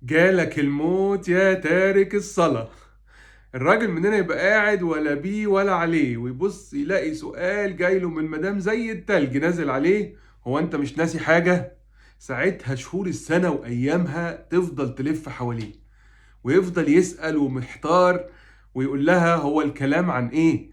جالك الموت يا تارك الصلاة. الراجل مننا يبقى قاعد ولا بيه ولا عليه، ويبص يلاقي سؤال جايله من مدام زي التلج نازل عليه: هو انت مش ناسي حاجة؟ ساعتها شهور السنة وأيامها تفضل تلف حواليه، ويفضل يسأل ومحتار ويقول لها هو الكلام عن ايه؟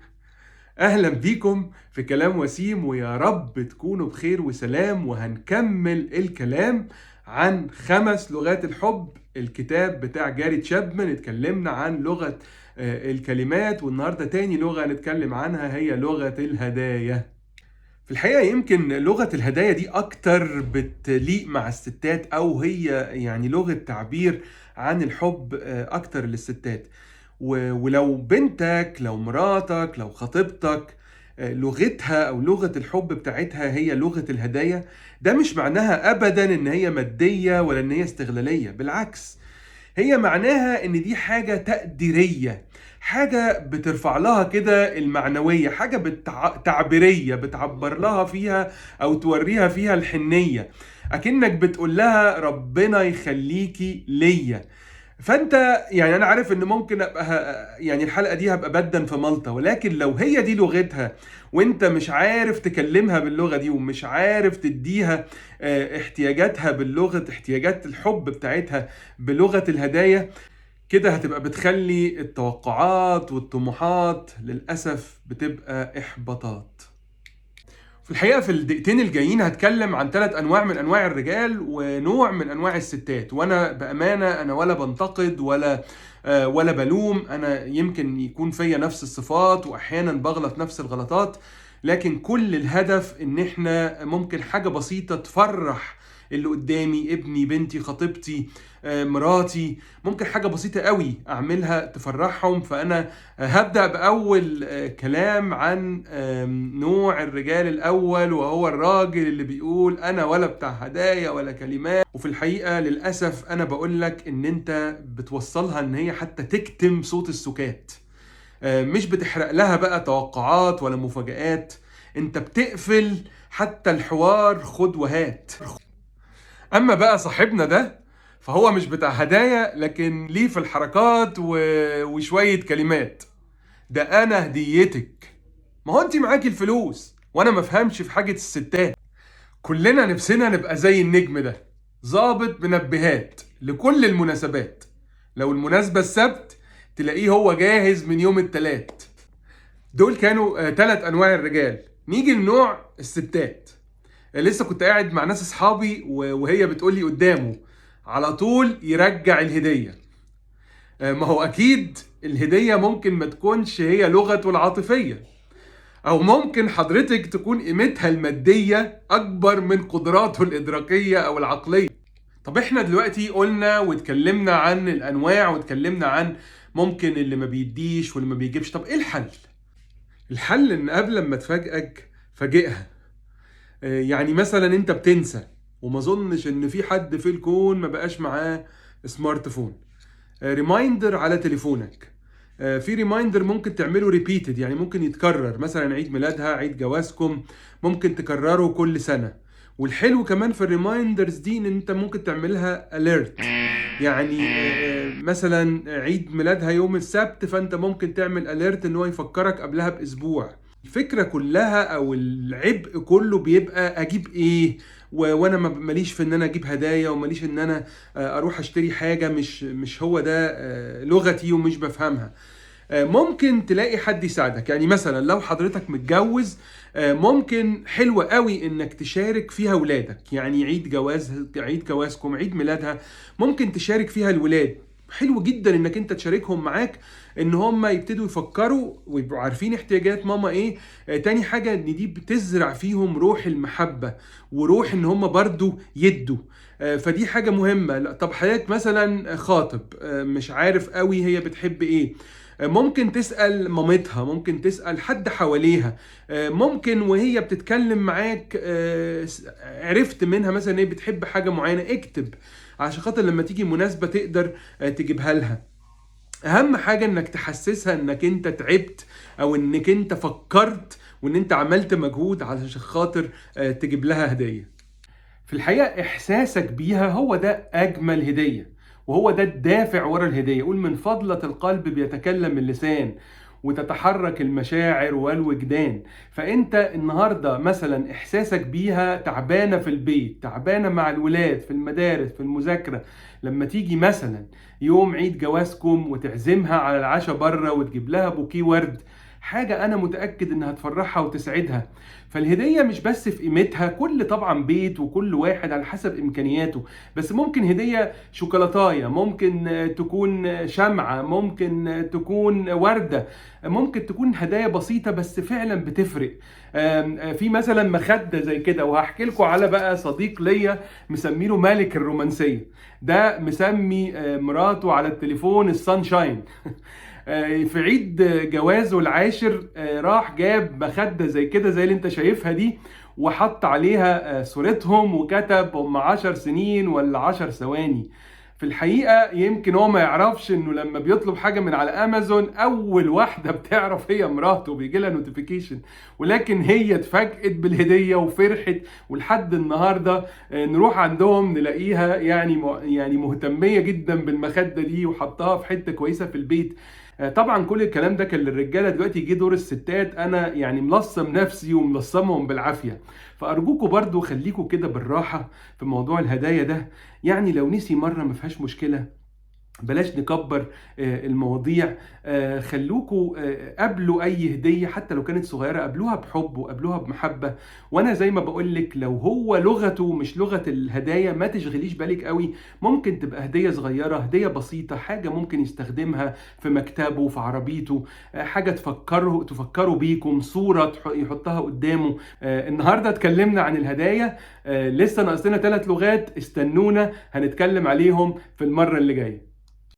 أهلا بيكم في كلام وسيم، ويا رب تكونوا بخير وسلام. وهنكمل الكلام عن 5 لغات الحب، الكتاب بتاع جاري تشابمان. اتكلمنا عن لغة الكلمات، والنهاردة تاني لغة هنتكلم عنها هي لغة الهدايا. في الحقيقة يمكن لغة الهدايا دي أكتر بتليق مع الستات، أو هي يعني لغة تعبير عن الحب أكتر للستات. ولو بنتك، لو مراتك، لو خطيبتك لغتها أو لغة الحب بتاعتها هي لغة الهدايا، ده مش معناها أبدا إن هي مادية ولا إن هي استغلالية، بالعكس هي معناها إن دي حاجة تقديرية، حاجة بترفع لها كده المعنوية، حاجة تعبيرية بتعبر لها فيها أو توريها فيها الحنية، أكنك بتقول لها ربنا يخليكي ليا. فأنت يعني أنا عارف إن ممكن أبقى يعني الحلقة دي هبقى بدن في مالطا، ولكن لو هي دي لغتها وإنت مش عارف تكلمها باللغة دي ومش عارف تديها احتياجاتها باللغة، احتياجات الحب بتاعتها بلغة الهدايا، كده هتبقى بتخلي التوقعات والطموحات للأسف بتبقى إحباطات. في الحقيقة في الدقيقتين الجايين هتكلم عن 3 أنواع من أنواع الرجال ونوع من أنواع الستات، وأنا بأمانة أنا ولا بنتقد ولا بلوم، أنا يمكن يكون فيا نفس الصفات وأحيانا بغلط نفس الغلطات، لكن كل الهدف إن إحنا ممكن حاجة بسيطة تفرح اللي قدامي، ابني، بنتي، خطيبتي، مراتي، ممكن حاجة بسيطة قوي أعملها تفرحهم. فأنا هبدأ بأول كلام عن نوع الرجال الأول، وهو الراجل اللي بيقول أنا ولا بتاع هدايا ولا كلمات. وفي الحقيقة للأسف أنا بقولك إن أنت بتوصلها إن هي حتى تكتم صوت السكات، مش بتحرق لها بقى توقعات ولا مفاجآت، أنت بتقفل حتى الحوار خد وهات. أما بقى صاحبنا ده فهو مش بتاع هدايا، لكن ليه في الحركات وشوية كلمات. ده أنا هديتك، ما هو أنت معاكي الفلوس وأنا ما فهمش في حاجة الستات. كلنا نفسنا نبقى زي النجم ده، ظابط منبهات لكل المناسبات، لو المناسبة السبت تلاقيه هو جاهز من يوم التلات. دول كانوا 3 أنواع الرجال. نيجي لنوع الستات. لسه كنت قاعد مع ناس اصحابي وهي بتقولي قدامه على طول يرجع الهدية. ما هو اكيد الهدية ممكن ما تكونش هي لغته العاطفية، او ممكن حضرتك تكون قيمتها المادية اكبر من قدراته الادراكية او العقلية. طب احنا دلوقتي قلنا واتكلمنا عن الانواع واتكلمنا عن ممكن اللي ما بيديش واللي ما بيجيبش، طب ايه الحل؟ الحل ان قبل ما تفاجئك فاجئها. يعني مثلا انت بتنسى، وما اظنش ان في حد في الكون ما بقاش معاه smartphone، reminder على تليفونك، في reminder ممكن تعمله repeated، يعني ممكن يتكرر، مثلا عيد ميلادها، عيد جوازكم، ممكن تكرره كل سنة. والحلو كمان في ال reminders دي ان انت ممكن تعملها alert، يعني مثلا عيد ميلادها يوم السبت، فانت ممكن تعمل alert ان هو يفكرك قبلها باسبوع. الفكرة كلها او العبء كله بيبقى اجيب ايه، وانا ماليش في ان انا اجيب هدايا، وماليش ان انا اروح اشتري حاجة مش هو ده لغتي ومش بفهمها. ممكن تلاقي حد يساعدك، يعني مثلا لو حضرتك متجوز ممكن حلو قوي انك تشارك فيها ولادك، يعني عيد جواز، عيد جوازكم، عيد ميلادها، ممكن تشارك فيها الولاد. حلو جدا انك انت تشاركهم معاك، ان هم يبتدوا يفكروا ويبقوا عارفين احتياجات ماما ايه. تاني حاجة ان دي بتزرع فيهم روح المحبة وروح ان هم برضو يدوا، فدي حاجة مهمة. طب حضرتك مثلا خاطب، مش عارف قوي هي بتحب ايه، ممكن تسأل مامتها، ممكن تسأل حد حواليها، ممكن وهي بتتكلم معاك عرفت منها مثلا هي بتحب حاجة معينة، اكتب عشان خاطر لما تيجي مناسبة تقدر تجيبها لها. اهم حاجة انك تحسسها انك انت تعبت، او انك انت فكرت وان انت عملت مجهود علشان خاطر تجيب لها هدية. في الحقيقة احساسك بيها هو ده اجمل هدية، وهو ده الدافع ورا الهدية. قول من فضلة القلب بيتكلم اللسان وتتحرك المشاعر والوجدان. فانت النهارده مثلا احساسك بيها تعبانة في البيت، تعبانة مع الولاد في المدارس في المذاكرة، لما تيجي مثلا يوم عيد جوازكم وتعزمها على العشاء بره وتجيب لها بوكيه ورد، حاجة أنا متأكد إنها تفرحها وتسعدها. فالهدية مش بس في قيمتها، كل طبعا بيت وكل واحد على حسب إمكانياته، بس ممكن هدية شوكولاتاية، ممكن تكون شمعة، ممكن تكون وردة، ممكن تكون هدايا بسيطة بس فعلا بتفرق. في مثلا مخدة زي كده، وهحكي لكم على بقى صديق ليا مسمينه مالك الرومانسية، ده مسمي مراته على التليفون ال sunshine. في عيد جوازه العاشر راح جاب مخدة زي كده زي اللي انت شايفها دي، وحط عليها صورتهم وكتب هم 10 سنين ولا 10 ثواني. في الحقيقة يمكن هو ما يعرفش انه لما بيطلب حاجة من على امازون اول واحدة بتعرف هي مراته، بيجي لها notification، ولكن هي اتفاجئت بالهدية وفرحت، ولحد النهاردة نروح عندهم نلاقيها يعني مهتمية جدا بالمخدة دي وحطها في حتة كويسة في البيت. طبعا كل الكلام ده كان للرجاله، دلوقتي جه دور الستات. انا يعني ملصم نفسي وملصمهم بالعافية، فارجوكوا برضو خليكوا كده بالراحة في موضوع الهدايا ده. يعني لو نسي مرة ما فيهاش مشكلة، بلاش نكبر المواضيع. خلوكوا قابلوا اي هديه حتى لو كانت صغيرة، قابلوها بحب وقابلوها بمحبة. وانا زي ما بقولك لو هو لغته مش لغة الهدايا ما تشغليش بالك قوي، ممكن تبقى هديه صغيرة، هديه بسيطة، حاجة ممكن يستخدمها في مكتبه في عربيته، حاجة تفكروا بيكم، صوره يحطها قدامه. النهارده اتكلمنا عن الهدايا، لسه ناقصنا 3 لغات، استنونا هنتكلم عليهم في المرة اللي جاية.